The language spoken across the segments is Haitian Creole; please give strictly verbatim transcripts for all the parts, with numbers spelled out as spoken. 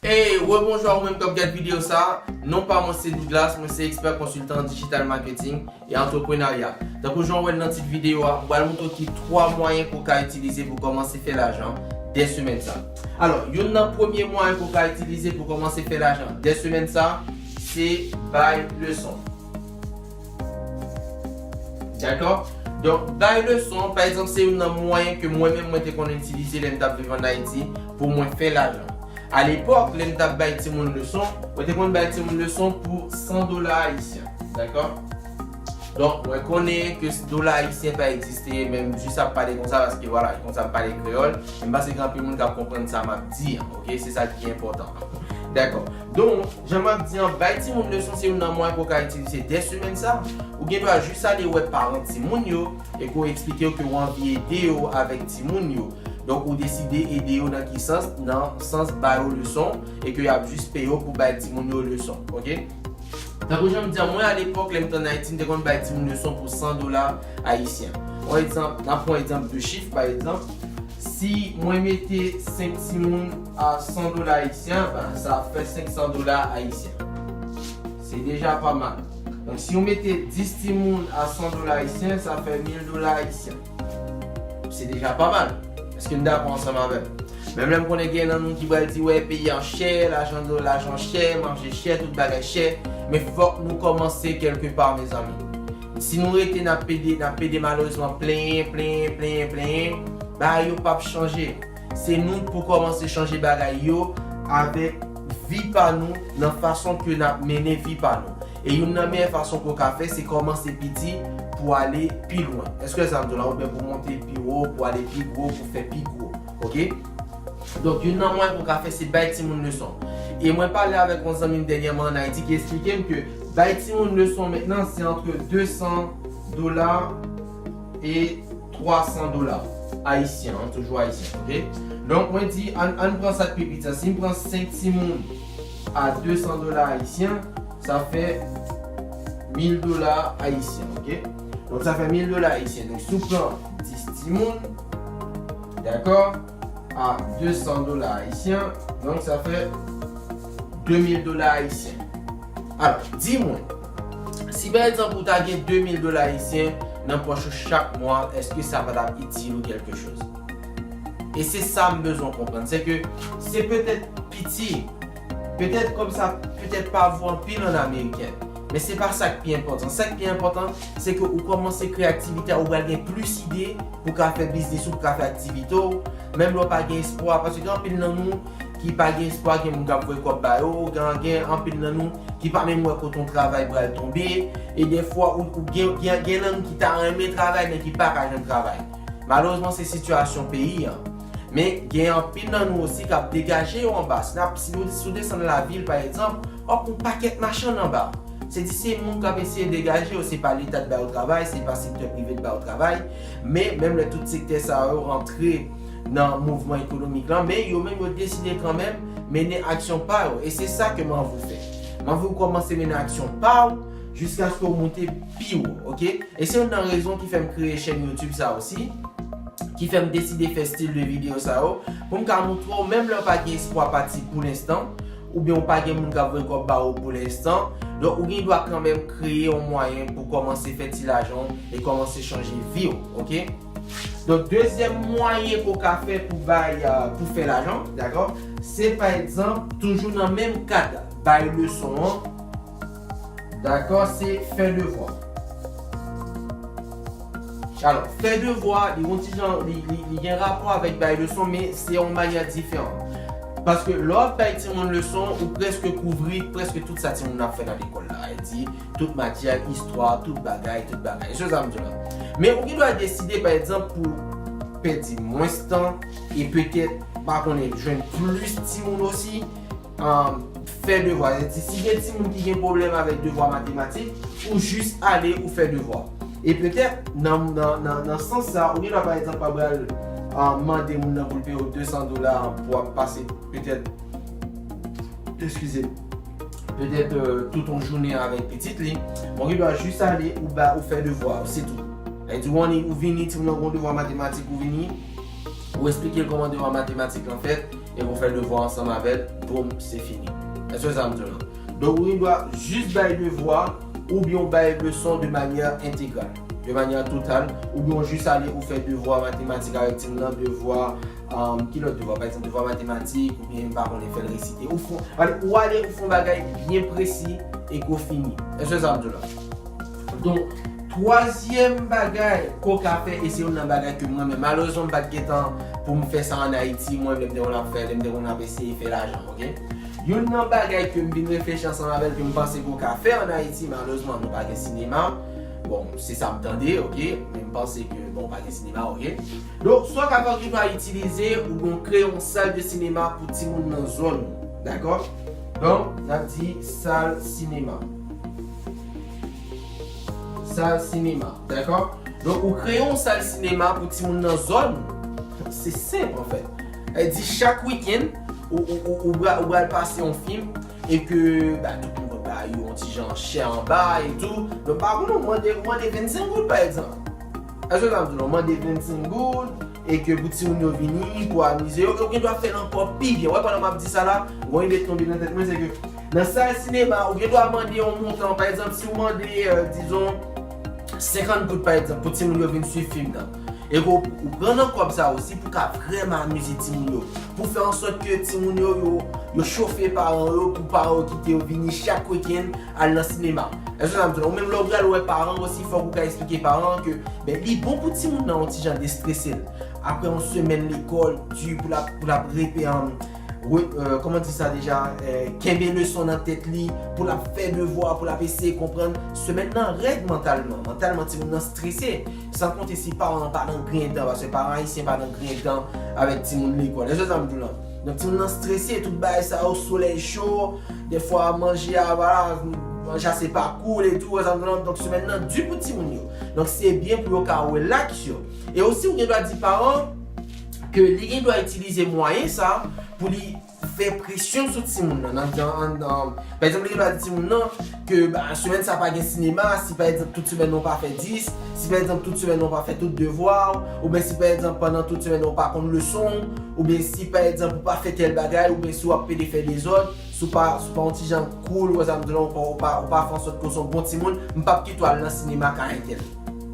Hey, rebonjou a ou menm k ap gad videyo sa. Non pa mwen se Douglas, mwen se ekspè konsiltan digital marketing e antreprenarya. Tankou jan w wè l nan tit videyo a, m pral montre w ki twa mwayen ke w ka itilize pou kòmanse fè lajan dè semèn sa. Alò, youn nan premye mwayen ke w ka itilize pou kòmanse fè lajan dè semèn sa, se bay leson. Dakò? Donk, bay leson, pa egzanp, se youn nan mwayen ke mwen menm mwen te konn itilize lè m t ap viv ann Ayiti pou mwen fè lajan. Alepòk, lè m t ap bay timoun leson, mwen te konn bay timoun leson pou san dola ayisyen. Dakò? Donk, mwen konnen ke dola ayisyen pa egziste, men m jis ap pale konsa paske, vwala, konsa m pale kreyòl, e m panse gen anpil moun k ap konprann sa m ap di an, oke? Se sa ki enpòtan. Dakò. Donk, jan m ap di an, bay timoun leson se youn nan mwayen ke w ka itilize dè semèn sa. Ou gen dwa jis ale wè paran timoun yo e ke w eksplike yo ke w anvi ede yo avèk timoun yo. Donk, ou deside ede yo nan ki sans? Nan sans ba yo leson e ke y ap jis peye w pou bay timoun yo leson, oke? Tankou jan m di an, mwen, alepòk, lè m t ann Ayiti, m te konn bay timoun leson pou san dola ayisyen. Yon egzanp, n ap pran egzanp de chif, pa egzanp, si mwen mete senk timoun a san dola ayisyen, ben, sa ap fè senk san dola ayisyen. Se deja pa mal. Donk, si w mete dis timoun a san dola ayisyen, sa fè mil dola ayisyen. Se deja pa mal. Èske n dakò ansanm avè m? Menm lè m konnen gen nan nou ki pral di, wè, peyi a chè, lajan, lajan chè, manje chè, tout bagay chè, men fòk nou kòmanse kèlke pa, mezanmi. Si nou rete n ap pede, n ap pede malerezman plenyen, plenyen, plenyen, plenyen, bagay yo p ap chanje. Se nou k pou kòmanse chanje bagay yo avèk vi pa nou, nan fason ke n ap mennen vi pa nou. E youn nan meyè fason ke w ka fè, se kòmanse piti pou ale pi lwen. Èske sa m di w la? Oubyen pou monte pi wo, pou ale pi gwo, pou fè pi gwo. Oke? Donk, youn nan mwayen ke w ka fè, se bay timoun leson. E mwen pale avèk yon zanmi m dènyèman ann Ayiti ki eksplike m ke bay timoun leson mentnan, se antre de san dola e twa san dola ayisyen, toujou ayisyen, oke? Donk, mwen di, ann, ann pran sa k pi piti an. Si m pran senk timoun a de san dola ayisyen, sa fè mil dola ayisyen, oke? Donk, sa fè mil dola ayisyen. Donk, si w pran dis timoun, dakò, a de san dola ayisyen, donk, sa fè de mil dola ayisyen. Alò, di mwen, si pa egzanp ou ta gen de mil dola ayisyen nan pòch ou chak mwa, èske sa pa t ap itil ou kèlke choz? E se sa m bezwen konprann, se ke se petèt piti, petèt kòm sa, petèt pa vo anpil an ameriken, men se pa sa k pi enpòtan. Sa k pi enpòtan, se ke ou kòmanse kreye aktivite a, ou pral gen plis ide pou ka fè biznis ou, pou ka fè aktivite w, menm lè w pa gen espwa, paske gen anpil nan nou ki pa gen espwa, gen moun k ap voye kòb ba yo, gen, gen anpil nan nou ki pa menm wè kote yon travay pral tonbe, e dèfwa ou, ou gen, gen, gen nan nou ki ta renmen travay, men ki pa ka jwenn travay. Malerezman, se sitiyasyon peyi an. Men gen anpil nan nou osi k ap degaje yo anba. Si n ap, si nou, si w desann lavil, pa egzanp, w ap yon pakèt machann anba. Se di se moun k ap eseye degaje yo, se pa Leta t ba yo travay, se pa sektè prive t ba yo travay, men menm lè tout sektè sa yo rantre nan mouvman ekonomik lan, men yo menm yo deside kanmenm mennen aksyon pa yo, e se sa ke m anvi w fè. M anvi w kòmanse mennen aksyon pa w jiskaske w monte pi wo, oke? E se youn nan rezon ki fè m kreye chèn YouTube sa osi, ki fè m deside fè stil de videyo sa yo, pou m ka montre w, menm lè w pa gen espwa pati pou lenstan, oubyen w pa gen moun k ap voye kòb ba ou pou lenstan, donk ou gen dwa kanmenm kreye yon mwayen pou kòmanse fè ti lajan w e kòmanse chanje vi w, oke? Donk, dezyèm mwayen ke w ka fè pou bay, euh, pou fè lajan, dakò? Se, pa egzanp, toujou nan menm kad bay leson an, dakò, se fè devwa. Alò, fè devwa, li yon ti jan, li, li, li gen rapò avèk bay leson, men se yon manyè diferan. Paske lè w ap bay timoun leson, ou prèske kouvri prèske tout sa timoun ap fè nan lekòl la. Sa vle di, tout matyè, istwa, tout bagay, tout bagay. Se sa m di w la. Men ou gen dwa deside, pa egzanp, pou pèdi mwens tan e petèt, pa konnen, jwenn plis timoun osi, um, fè devwa. Sa vle di, si gen timoun ki gen pwoblèm avèk devwa matematik, ou jis ale, ou fè devwa. E petèt, nan, nan, nan, nan sans sa, ou gen dwa, pa egzanp, pa pral, um, mande moun nan pou l peye w de san dola pou w ap pase, petèt, eskize m, petèt, euh, tout yon jounen avèk pitit li, men ou gen dwa jis ale, ou ba, ou fè devwa, se tou. Sa vle di, ou annik, ou vini, timoun nan gen yon devwa matematik, ou vini, ou eksplike l kòman devwa matematik lan fèt, e ke w fè devwa ansanm avè l, boum, se fini. Èske sa m di w la? Donk, ou gen dwa jis bay devwa, oubyen w bay leson de manyè entegral, de manyè total, oubyen w jis ale ou fè devwa matematik avèk timoun nan, devwa, um, ki lòt devwa? Pa egzanp, devwa matematik, oubyen, m pa konnen, fè l resite. Ou fè, ale, ou ale, ou fè yon bagay byen presi e ke w fini. Èske sa m di w la? Donk, twazyèm bagay ke w ka fè, e se youn nan bagay ke mwen menm, malerezman, m pa t gen tan pou m fè sa ann Ayiti, mwen, lè m te konn ap fè, lè m te konn ap eseye fè lajan, oke? Youn nan bagay ke m vin reflechi ansanm avè l, ke m panse ke w ka fè ann Ayiti, malerezman, nou pa gen sinema. Bon, se sa m tande, oke? Men m panse ke, bon, pa gen sinema, oke? Donk, sa w ka fè, ou gen dwa itilize, ou gen kreye yon sal de sinema pou timoun nan zòn ou, dakò? Donk, n ap di sal sinema. Sal sinema, dakò? Donk, ou kreye yon sal sinema pou timoun nan zòn ou. Se senp, anfèt. E di chak wikenn, ou, ou, ou, ou pral, ou pral pase yon fim, e ke, ba, tout moun ba yo yon ti jan chè anba e tou. Donk, pa konnen, ou mande, ou mande vennsenk goud, pa egzanp. Èske sa m di w, ou mande vennsenk goud, e ke pou timoun yo vini, pou amize yo, ou gen dwa fè l ankò pi byen. Wè, pandan m ap di sa la, yon ide tonbe nan tèt mwen, se ke nan sal sinema, ou gen dwa mande yon montan, pa egzanp, si w mande, euh, dizon, senkant goud, pa egzanp, pou timoun yo vin swiv fim nan. E ke w, ou pran nan kòb sa osi pou ka vrèman amize timoun yo. Pou fè an sòt ke timoun yo, yo, yo chofe paran yo, pou paran yo kite yo vini chak wikenn al nan sinema. Èske sa m di w la? Ou menm lè w pral wè paran osi, fòk ou ka eksplike paran an ke, ben, li bon pou timoun nan yon ti jan destrese l. Apre yon semèn lekòl di pou l ap, pou l ap repe, an, re-, euh, kòman di sa deja, euh, kenbe leson nan tèt li, pou l ap fè devwa, pou l ap eseye konprann. Semèn nan rèd mantalman. Mantalman, timoun nan strese. San konte si paran an pa nan grenn tan, paske paran ayisyen pa nan grenn tan avèk timoun lekòl. Èske sa m di w la? Donk, timoun nan strese, tout bagay sa yo, solèy cho, dèfwa manje a, vwala, manje a se pa koul e tou, wè sa m di w la? Donk, semèn nan di pou timoun yo. Donk, se byen pou yo ka relaks yo. E osi, ou gen dwa di paran ke li gen dwa itilize mwayen sa pou li fè presyon sou timoun nan. Nan, nan, nan, pa egzanp, li gen dwa di timoun nan ke, ba, semèn sa pa gen sinema, si pa egzanp tout semèn nan ou pa fè dis, si pa egzanp tout semèn nan ou pa fè tout devwa w, oubyen si pa egzanp pandan tout semèn nan ou pa konn leson w, oubyen si pa egzanp ou pa fè tèl bagay, oubyen si w ap pede fè dezòd, si w pa, si w pa yon ti jan koul, wè sa m di w la, ou pa, ou pa, ou pa fè an sòt ke w se yon bon timoun, m p ap kite w al nan sinema ka entèl.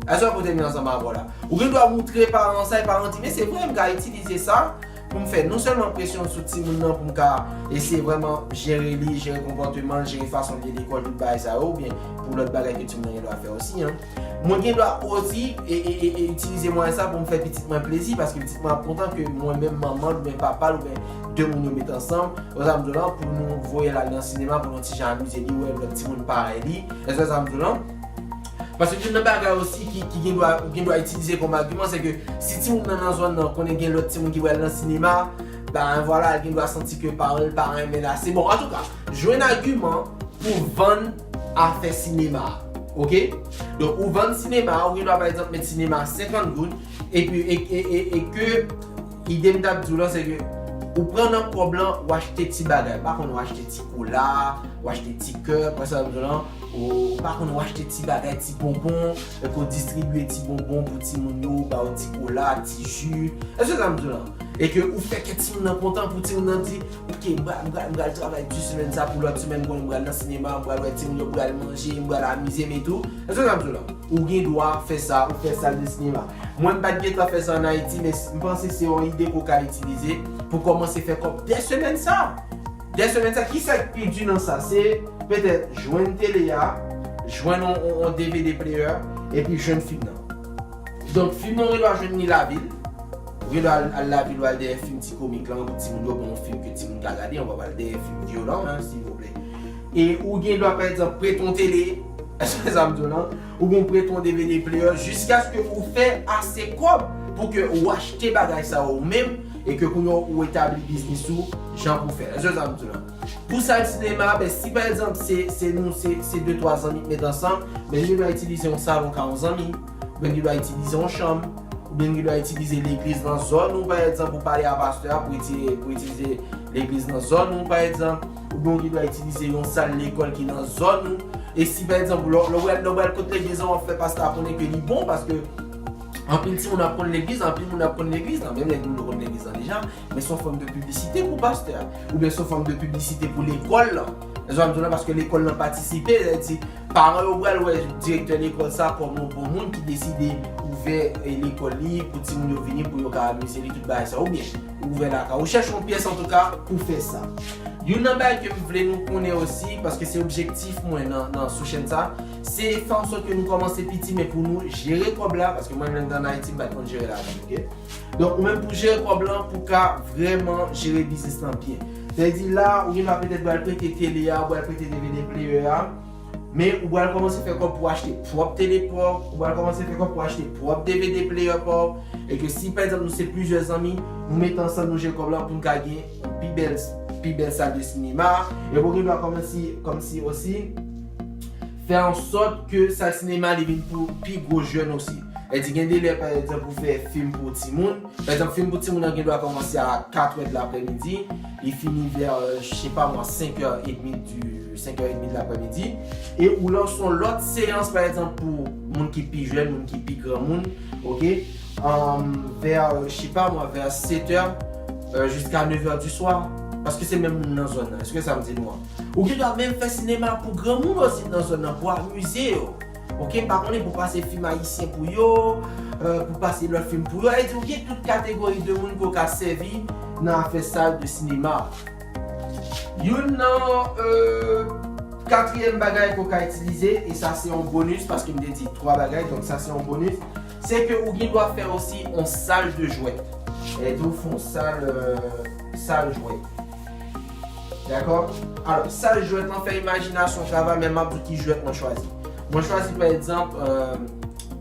Èske w koute m ansanm avè w la? Ou gen dwa moutre paran sa, e paran di, men se vre, m ka itilize sa pou m fè non sèlman presyon sou timoun nan, pou m ka eseye vrèman jere li, jere konpòteman l, jere fason l ye lekòl, tout bagay sa yo, oubyen pou lòt bagay ke timoun nan gen dwa fè osi, an. Mwen gen dwa osi e, e, e, e itilize mwayen sa pou m fè pitit mwen plezi, paske pitit mwen ap kontan ke mwen menm manman l, oubyen papa l, oubyen de moun yo met ansanm, wè sa m di w la, pou nou voye l al nan sinema, pou nou ti jan amize li, wè lòt timoun parèy li, èske sa m di w la? Paske youn nan bagay osi ki, ki gen dwa, ou gen dwa itilize kòm agiman, se ke si timoun nan nan zòn nan konnen gen lòt timoun ki pral nan sinema, ben vwala, li gen dwa santi ke paran l pa renmen l ase. Bon, antouka, jwenn agiman pou vann afè sinema a, oke? Donk, ou vann sinema a, ou gen dwa, pa egzanp, met sinema a senkant goud, epi, e, e, e, e ke ide m t ap di w la, se ke ou pran nan kòb lan, ou achte ti bagay. Pa konn ou achte ti kola, ou achte ti kèk, wè sa m di w la, ou pa konn ou achte ti bagay, ti bonbon, epi ou distribye ti bonbon pou timoun yo, ou ba yo ti kola, ti ji. Èske sa m di w la? E ke ou fè kè timoun nan kontan pou timoun nan di, oke, m pral, m pral, m pral travay di semèn sa pou lòt semèn, konnen m pral nan sinema, m pral wè timoun yo, m pral manje, m pral amize m e tou. Èske sa m di w la? Ou gen dwa fè sa, ou fè sal de sinema. Mwen, m pa t gen tan fè sa ann Ayiti, men s-, m panse se yon ide ke w ka itilize pou kòmanse fè kòb dè semèn sa. Dè semèn sa, kisa k pi di nan sa? Se petèt jwenn tele a, jwenn on, on, on D V D player, epi jwenn fim nan. Donk, fim nan, ou gen dwa jwenn li lavil. Ou gen dwa al, al lavil, ou al dèyè fim ti komik lan, pou timoun yo, bon, fim ke timoun ka gade, ou pa pral dèyè fim vyolan, en, silvouplè. E ou gen dwa, pa egzanp, prete yon tele, èske sa m di w lan? Ou gen prete yon D V D player, jiskaske ou fè ase kòb pou ke ou achte bagay sa yo ou menm, e ke kounye a ou etabli biznis ou, jan pou fè. Èske sa m di w lan? Pou sal sinema, ben, si pa egzanp, se, se nou, se, se de twa zanmi k met ansanm, ben, li gen dwa itilize yon salon ka yon zanmi, oubyen li gen dwa itilize yon chanm, oubyen li gen dwa itilize legliz nan zòn ou, pa egzanp, ou pale a pastè a pou itilize, pou itilize legliz nan zòn ou, pa egzanp, oubyen ou gen dwa itilize yon sal lekòl ki nan zòn ou. E si, pa egzanp, lè, lè w al, lè w al kot legliz lan, w ap fè pastè a konnen ke li bon, paske Anpil timoun ap konn legliz, anpil moun ap konn legliz lan, menm lè moun yo konn legliz lan deja, men se yon fòm de piblisite pou pastè a, oubyen se yon fòm de piblisite pou lekòl lan. Èske w konprann sa m di w la? Paske lekòl lan patisipe, sa vle di, paran yo pral wè direktè lekòl sa kòm yon bon moun ki deside ouvè, eh, lekòl li pou timoun yo vini, pou yo ka amize li, tout bagay sa, oubyen ou ouvè lakay ou, chèche yon pyès antouka pou fè sa. Youn nan bagay ke m vle nou konnen osi, paske se objektif mwen nan, nan sou chèn sa, se fè an sòt ke nou kòmanse piti, men pou nou jere kòb la, paske mwen menm lè m t ann Ayiti, m pa t konn jere lajan, oke? Donk, ou menm pou jere kòb lan, pou ka vrèman jere biznis lan byen. Sa vle di la, ou gen dwa petèt pral prete tele a, ou pral prete D V D player a, men ou pral kòmanse fè kòb pou achte pwòp tele pa w, ou pral kòmanse fè kòb pou achte pwòp D V D player pa w, e ke si, pa egzanp, nou se plizyè zanmi, nou mete ansanm, nou jere kòb lan pou n ka gen yon pi bèl, pi bèl sal de sinema, e pou gen dwa kòmanse, kòmsi osi, fè an sòt ke sal sinema li vin pou pi gwo jèn osi. E di gen de lè, pa egzanp, ou fè fim pou timoun. Pa egzanp, fim pou timoun nan gen dwa kòmanse a katrè de laprèmidi, li fini vè, euh, je sais pas moi, senk è edmi di, senk è edmi de laprèmidi. E ou lanse yon lòt seyans, pa egzanp, pou moun ki pi jèn, moun ki pi granmoun, oke? Um, vè, euh, je sais pas moi, vè sèt è, euh, jiska nèf è di swa. Paske se menm moun nan zòn nan. Èske sa m di nou an? Ou gen dwa menm fè sinema pou granmoun osi nan zòn nan, pou amize yo. Oke, m pa konnen, pou pase fim ayisyen pou yo, euh, pou pase lòt fim pou yo. E di, ou gen tout kategori de moun ke w ka sèvi nan afè sal de sinema. Youn nan, euh, katriyèm bagay ke w ka itilize, e sa se yon bonis, paske m te di twa bagay, donk sa se yon bonis, se ke ou gen dwa fè osi yon sal de jwèt. E di, ou fè yon sal, euh, sal jwèt. Dakò? Alò, sal jwèt lan, fè imajinasyon travay, men m ap di w ki jwèt mwen chwazi. Mwen chwazi, pa egzanp, euh,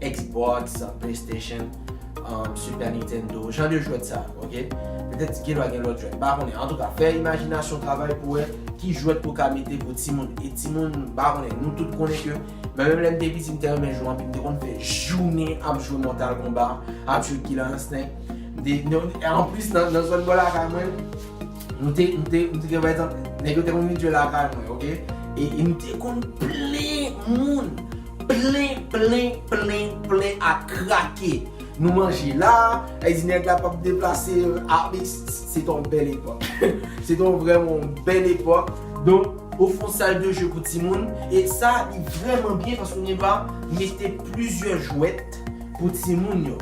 Xbox, PlayStation, um, Super Nintendo, jan de jwèt sa, oke? Petèt gen dwa gen lòt jwèt, m pa konnen. Antouka, fè imajinasyon travay pou wè ki jwèt pou ka mete pou timoun. E timoun, m pa konnen, nou tout konnen ke, mwen menm lè m te piti, m te renmen jwe anpil, m te konn fè jounen ap jwe Mortal Kombat, ap jwe Killer Instinct. M te, non, anplis, nan, nan zòn bò lakay mwen, nou te, nou te, nou te gen, pa egzanp, nèg yo te konn vin jwe lakay mwen, oke? E, e nou te konn plen moun, plen, plen, plen, plen a krake. Nou manje la, e di nèg la p ap deplase, a, men s-, s-, se te yon bèl epòk. Se te yon vrèman yon bèl epòk. Donk, ofri yon sal de jeu pou timoun, e sa, li vrèman byen paske ou gen dwa mete plizyè jwèt pou timoun yo.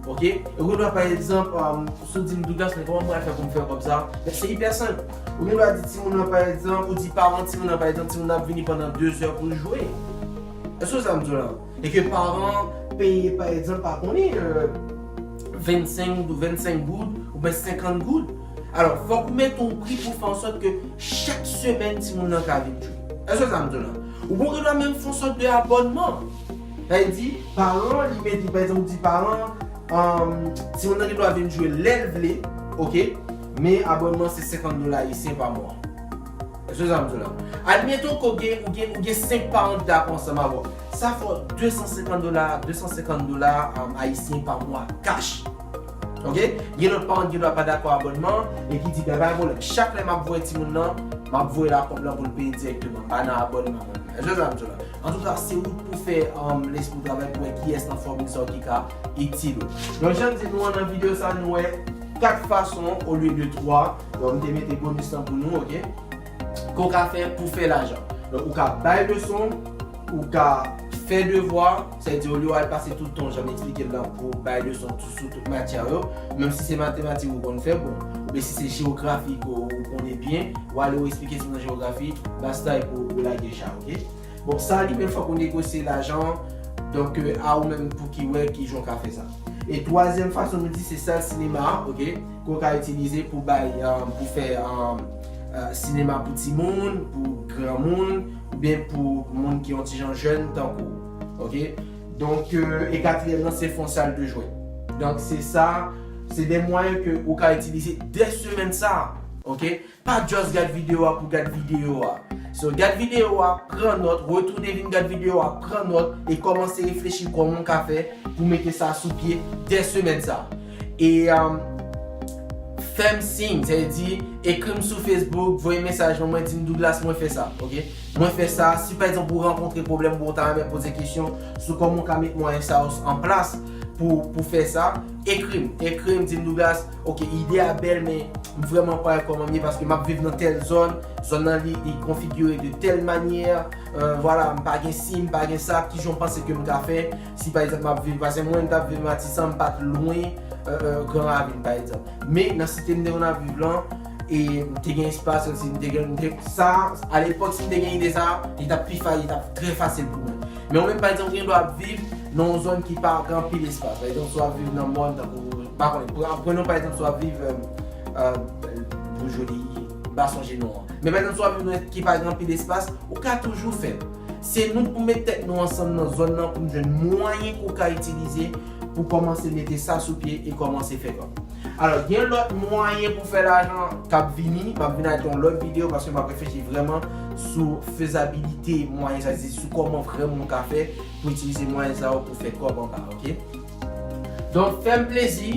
Oke? E ou gen dwa, pa egzanp, um, si w di m, Douglas, men kòman m pral fè pou m fè kòb sa? Men se ipè senp. Ou gen dwa di timoun nan, pa egzanp, ou di paran timoun nan, pa egzanp, timoun nan ap vini pandan de zè pou l jwe. Èske w sa m di w la? E ke paran peye, pa egzanp, pa konnen, euh, vennsenk, vennsenk goud oubyen senkant goud. Alò, fòk ou mete yon pri pou fè an sòt ke chak semèn timoun nan ka vin jwe. Èske w sa m di w la? Ou gen dwa menm fè yon sòt de abònman. Sa vle di, paran, li mete, pa egzanp, ou di paran, um, timoun nan gen dwa vin jwe lè l vle, oke? Men abònman se senkant dola ayisyen pa mwa. Èske w sa m di w la? Admeton ke w gen, ou gen, ou gen senk paran ki dakò ansanm avè w. Sa fè w de san senkant dola, de san senkant dola, um, ayisyen pa mwa, cash. Oke? Gen lòt paran ki gen dwa pa dakò abònman e ki di, "Ben, pa gen pwoblèm. Chak lè m ap voye timoun nan, m ap voye la kòb lan pou l peye dirèkteman. M pa nan abònman mwen." Èske w sa m di w la? Antouka, se ou pou fè, um, lespri w travay pou wè kiyès nan fòmil sa yo ki ka itil ou. Donk, jan m di nou an nan videyo sa, nou wè kat fason olye de twa. Donk, m te mete bonis lan pou nou, oke? Ke w ka fè pou fè lajan. Donk, ou ka bay leson, ou ka fè devwa, sa vle di olye w al pase tout tan w, jan m eksplike l lan, pou w bay leson tout, sou tout matyè yo, menm si se matematik ou konn fè, bon, oubyen si se jewografi ke w konnen byen, w ale w eksplike timoun nan jewografi, basta epi w lage cha, oke? Bon, sa li menm fòk ou negosye lajan an, donk, euh, a ou menm pou ki wè ki jan w ka fè sa. E twazyèm fason nou di se sal sinema a, oke, ke w ka itilize pou bay, euh, pou fè, euh, euh, sinema pou timoun, pou granmoun, oubyen pou moun ki yon ti jan jèn tankou w, oke? Donk, euh, e katriyèm nan, se fè yon sal de jwèt. Donk, se sa, se de mwayen ke ou ka itilize dè semèn sa, oke? Pa just gad videyo a pou gad videyo a. So, gad videyo a, pran nòt, retounen vin gad videyo a, pran nòt, e kòmanse reflechi kòman w ka fè pou mete sa sou pye dè semèn sa. E, um, fè m siy, sa vle di, ekri m sou Facebook, voye mesaj ban mwen, di m, "Douglas, mwen fè sa," oke? Mwen fè sa, si pa egzanp ou rankontre pwoblèm oubyen ou ta renmen poze kesyon sou kòman w ka met mwayen sa yo an plas, pou, pou fè sa, ekri m. Ekri m, di m, Douglas, ok, ide a bèl, men m vrèman pa wè kòman m ye paske m ap viv nan tèl zòn, zòn nan li, li konfigire de tèl manyè, euh, vwala, m pa gen si, m pa gen sa, kijan w panse ke m ka fè, si pa egzanp m ap viv, paske mwen m t ap viv Matisan, m pa t lwen, euh, euh, Gran Ravin, pa egzanp. Men nan site m te konn ap viv lan, e m te gen espas, si m te gen, m te, sa, alepòk, si m te gen ide sa, li t ap pi fa, li t ap trè fasil pou mwen. Men ou menm, pa egzanp, ou gen dwa ap viv nan yon zòn ki pa gen anpil espas. Pa egzanp, si w ap viv nan mòn, tankou, m pa konnen, pran, pran non, pa egzanp, si w ap viv, euh, euh, Boujoli, m pa sonje non an. Men pa egzanp, si w ap viv nan ki pa gen anpil espas, ou ka toujou fè l. Se nou pou met tèt nou ansanm nan zòn nan pou n jwenn mwayen ke w ka itilize pou kòmanse mete sa sou pye e kòmanse fè kòb. Alò, gen lòt mwayen pou fè lajan k ap vini. M ap vin ak yon lòt videyo paske m ap reflechi vrèman sou fezabilite mwayen sa, sou kòman vrèman w ka fè pou itilize mwayen sa yo pou fè kòb anba, ok? Donk, fè m plezi,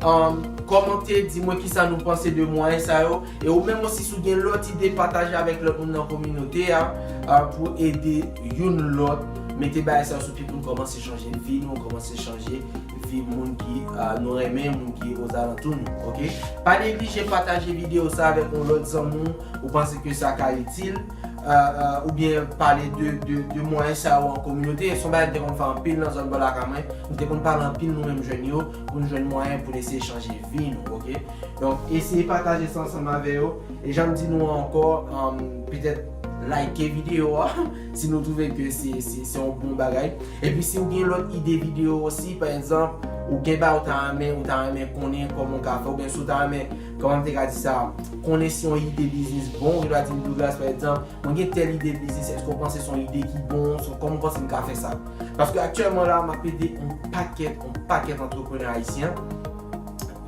um, kòmante, di mwen kisa nou panse de mwayen sa yo. E ou menm osi, si w gen lòt ide, pataje avèk lòt moun nan kominote a, uh, pou ede youn lòt mete bagay sa yo sou pye pou n kòmanse chanje vi nou, kòmanse chanje vi moun ki, uh, nou renmen, moun ki ozalantou nou, ok? Pa neglije pataje videyo sa avèk yon lòt zanmi w ou panse ke sa ka itil, euh, euh, oubyen pale de, de, de mwayen sa yo an kominote. Se yon bagay m te konn fè anpil nan zòn bò lakay mwen. M te konn pale anpil nou menm jèn yo pou n jwenn mwayen pou n eseye chanje vi nou, ok? Donk, eseye pataje sa ansanm avè yo. E jan m di nou an ankò, um, petèt like videyo a si nou twouve ke se, se, se yon bon bagay. Epi si w gen lòt ide videyo osi, pa egzanp, ou gen bagay ou ta renmen, ou ta renmen konnen kòman w ka fè, oubyen si w ta renmen, kòman m te ka di sa, konnen si yon ide biznis bon, ou gen dwa di m, Douglas, pa egzanp, mwen gen tèl ide biznis, èske w panse se yon ide ki bon, se kòman w panse m ka fè sa? Paske aktyèlman la, m ap ede yon pakèt, yon pakèt antreprenè ayisyen.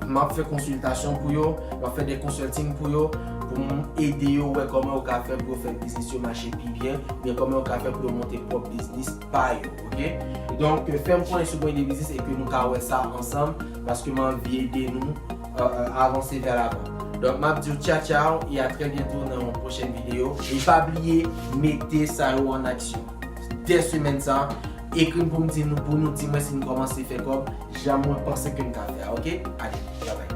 M ap fè konsiltasyon pou yo, m ap fè de consulting pou yo, pou m ede yo wè kòman yo ka fè pou yo fè biznis yo mache pi byen, oubyen kòman yo ka fè pou yo monte pwòp biznis pa yo, ok? Donk, fè m konnen si w gen ide biznis e ke nou ka wè sa ansanm, paske m anvi ede nou, euh, euh, avanse vè lavan. Donk, m ap di w tchaw tchaw e a trè byento nan yon pwochèn videyo. E pa bliye mete sa yo an aksyon. Dè semèn sa, ekri m pou m di nou, pou nou di mwen si n kòmanse fè kòb, jan mwen panse ke n ka fè a, ok? Ale, babay.